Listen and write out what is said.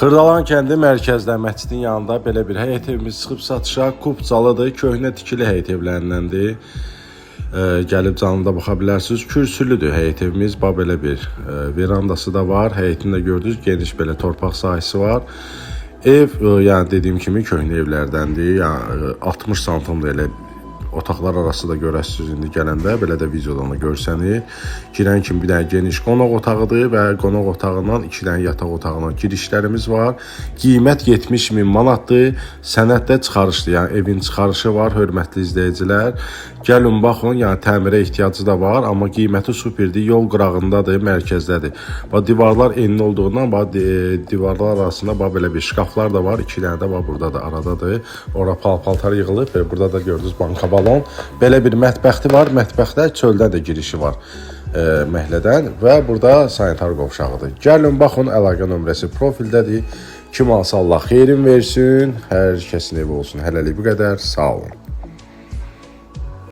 Xırdalan kəndi mərkəzdə məscidin yanında belə bir həyət evimiz çıxıb satışa. Kupçalıdır, köhnə tikili həyət evlərindəndir. Gəlib canlı da baxa bilərsiniz. Kürsülüdür həyət evimiz. Bax belə bir verandası da var. Həyətini də gördünüz, geniş belə torpaq sahəsi var. Ev, yəni dediyim kimi köhnə evlərdəndir. Yəni 60 santimdir elə otaqlar arası da görəsiniz indi gələndə, belə də videodan da görsənir. Girən kimi bir dənə geniş qonaq otağıdır və qonaq otağından 2 dənə yataq otağına girişlərimiz var. Qiymət 70 min manatdır. Sənəd də çıxarışdır. Yəni evin çıxarışı var, hörmətli izləyicilər. Gəlin baxın, yəni təmirə ehtiyacı da var, amma qiyməti superdir. Yol qırağındadır, mərkəzdədir. Bax divarlar enli olduğundan bax divarlar arasında bax belə bir şkaflar da var. 2 dənə də bax burada da aradadır. Ora pal-paltar yığılıb və burada da gördünüz banka balon. Belə bir mətbəxti var. Mətbəxdə çöldən də girişi var məhəllədən və burada sanitar qovşağıdır. Gəlin baxın, əlaqə nömrəsi profildədir. Kim alsa Allah xeyrin versin. Hər kəsin evi olsun. Hələlik bu qədər. Sağ olun.